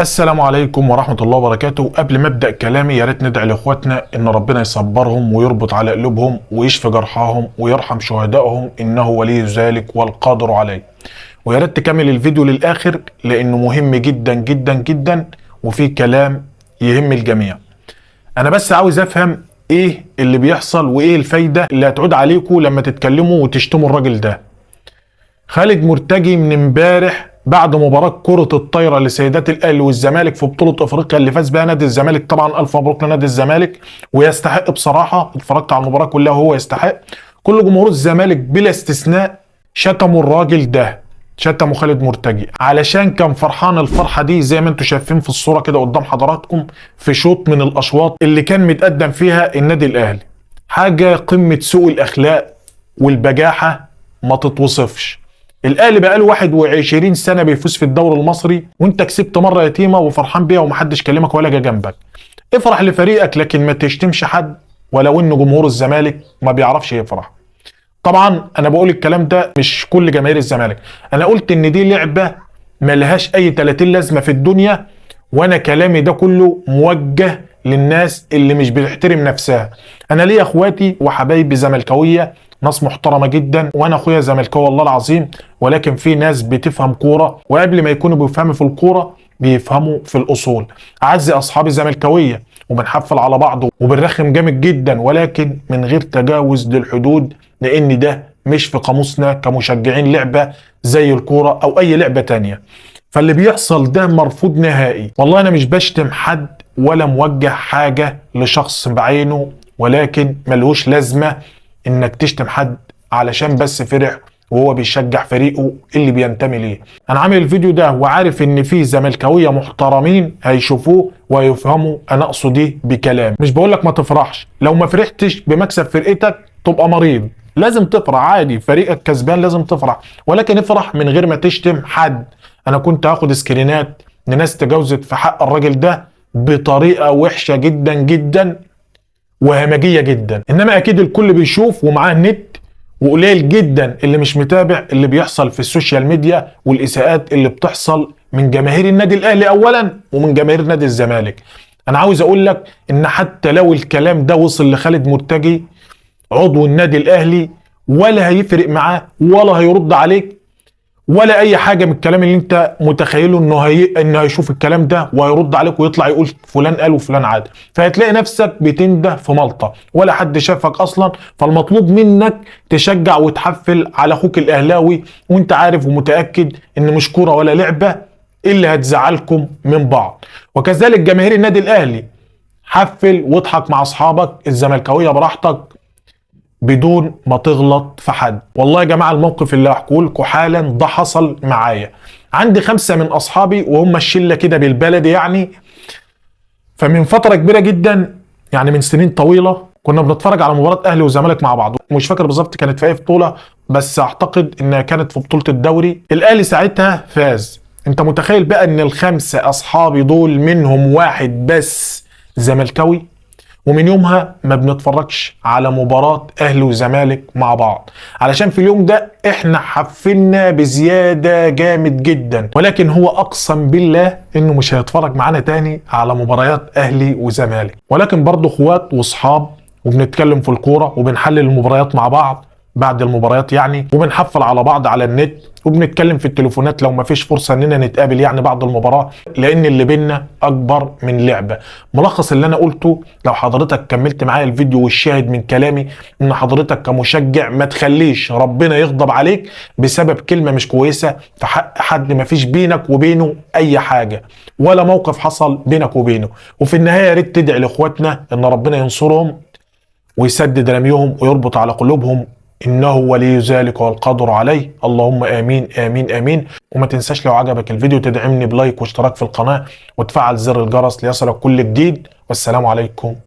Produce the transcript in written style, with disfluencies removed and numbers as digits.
السلام عليكم ورحمة الله وبركاته. قبل ما ابدأ كلامي يا ريت ندعي لاخواتنا ان ربنا يصبرهم ويربط على قلوبهم ويشفي جرحاهم ويرحم شهدائهم، انه ولي ذلك والقادر عليه. ويا ريت تكمل الفيديو للاخر لانه مهم جدا جدا جدا وفيه كلام يهم الجميع. انا بس عاوز افهم ايه اللي بيحصل وايه الفايدة اللي هتعود عليكم لما تتكلموا وتشتموا الراجل ده. خالد مرتجي من امبارح بعد مباراة كرة الطايرة لسيدات الأهلي والزمالك في بطولة أفريقيا اللي فاز بها نادي الزمالك، طبعا ألف مبروك لنادي الزمالك ويستحق بصراحة، اتفرجت على المباراة كلها وهو يستحق. كل جمهور الزمالك بلا استثناء شتموا الراجل ده، شتموا خالد مرتجي علشان كان فرحان الفرحة دي زي ما انتم شايفين في الصورة كده قدام حضراتكم في شوط من الأشواط اللي كان متقدم فيها النادي الأهلي. حاجة قمة سوء الأخلاق والبجاحة ما تتوصفش. الاهلي بقاله 21 سنة بيفوز في الدوري المصري، وانت كسبت مرة يتيمة وفرحان بيها ومحدش كلمك ولا جه جنبك. افرح لفريقك لكن ما تشتمش حد، ولو ان جمهور الزمالك ما بيعرفش يفرح. طبعا انا بقول الكلام ده مش كل جماهير الزمالك، انا قلت ان دي لعبه ملهاش اي 30 لازمه في الدنيا، وانا كلامي ده كله موجه للناس اللي مش بتحترم نفسها. انا ليا اخواتي وحبايبي زملكاويه، ناس محترمه جدا، وانا اخويا زملكاوي والله العظيم، ولكن في ناس بتفهم كورة، وقبل ما يكونوا بيفهموا في الكورة بيفهموا في الاصول. اعزي اصحابي زملكاويه وبنحفل على بعض وبنرخم جامد جدا، ولكن من غير تجاوز للحدود، لان ده مش في قاموسنا كمشجعين لعبه زي الكورة او اي لعبه تانية. فاللي بيحصل ده مرفوض نهائي. والله انا مش بشتم حد ولا موجه حاجة لشخص بعينه، ولكن ملهوش لازمه انك تشتم حد علشان بس فرح وهو بيشجع فريقه اللي بينتمي ليه. انا عامل الفيديو ده وعارف ان في زملكاويه محترمين هيشوفوه ويفهموا انا اقصد ايه بكلام. مش بقولك ما تفرحش، لو ما فرحتش بمكسب فرقتك تبقى مريض، لازم تفرح عادي، فريقك كسبان لازم تفرح، ولكن افرح من غير ما تشتم حد. انا كنت هاخد سكرينات لناس تجاوزت في حق الراجل ده بطريقة وحشة جدا جدا وهمجيه جدا، انما اكيد الكل بيشوف ومعاه النت، وقليل جدا اللي مش متابع اللي بيحصل في ال social media والاساءات اللي بتحصل من جماهير النادي الاهلي اولا ومن جماهير نادي الزمالك. انا عاوز اقول لك ان حتى لو الكلام ده وصل لخالد مرتجي عضو النادي الاهلي، ولا هيفرق معاه ولا هيرد عليك ولا اي حاجة من الكلام اللي انت متخيله انه هيشوف الكلام ده وهيرد عليك ويطلع يقول فلان قال وفلان عاد. فهتلاقي نفسك بتنده في ملطه ولا حد شافك اصلا. فالمطلوب منك تشجع وتحفل على اخوك الاهلاوي، وانت عارف ومتاكد ان مش كورة ولا لعبه اللي هتزعلكم من بعض. وكذلك جماهير النادي الاهلي، حفل واضحك مع اصحابك الزملكاويه براحتك بدون ما تغلط في حد. والله يا جماعة الموقف اللي هحكيه لكم حالا ده حصل معايا. عندي 5 من اصحابي وهم الشلة كده بالبلدي يعني، فمن فترة كبيرة جدا يعني من سنين طويلة كنا بنتفرج على مباراة اهلي وزمالك مع بعض، مش فاكر بالظبط كانت في اي بطوله، بس اعتقد انها كانت في بطوله الدوري. الاهلي ساعتها فاز. انت متخيل بقى ان ال5 اصحابي دول منهم واحد بس زملكاوي، ومن يومها ما بنتفرجش على مباراة اهلي وزمالك مع بعض، علشان في اليوم ده احنا حفلنا بزيادة جامد جدا، ولكن هو اقسم بالله انه مش هيتفرج معانا تاني على مباريات اهلي وزمالك. ولكن برضه اخوات واصحاب، وبنتكلم في الكورة وبنحلل المباريات مع بعض بعد المباريات يعني، وبنحفل على بعض على النت، وبنتكلم في التليفونات لو ما فيش فرصة اننا نتقابل يعني بعد المباراة، لان اللي بينا اكبر من لعبة. ملخص اللي انا قلته لو حضرتك كملت معايا الفيديو والشاهد من كلامي، ان حضرتك كمشجع ما تخليش ربنا يغضب عليك بسبب كلمة مش كويسة في حق حد ما فيش بينك وبينه اي حاجة ولا موقف حصل بينك وبينه. وفي النهاية يا ريت تدعي لاخواتنا ان ربنا ينصرهم ويسدد رميهم ويربط على قلوبهم، إنه ولي ذلك والقادر عليه. اللهم آمين آمين آمين. وما تنساش لو عجبك الفيديو تدعمني ب like واشتراك في القناة وتفعل زر الجرس ليصلك كل جديد. والسلام عليكم.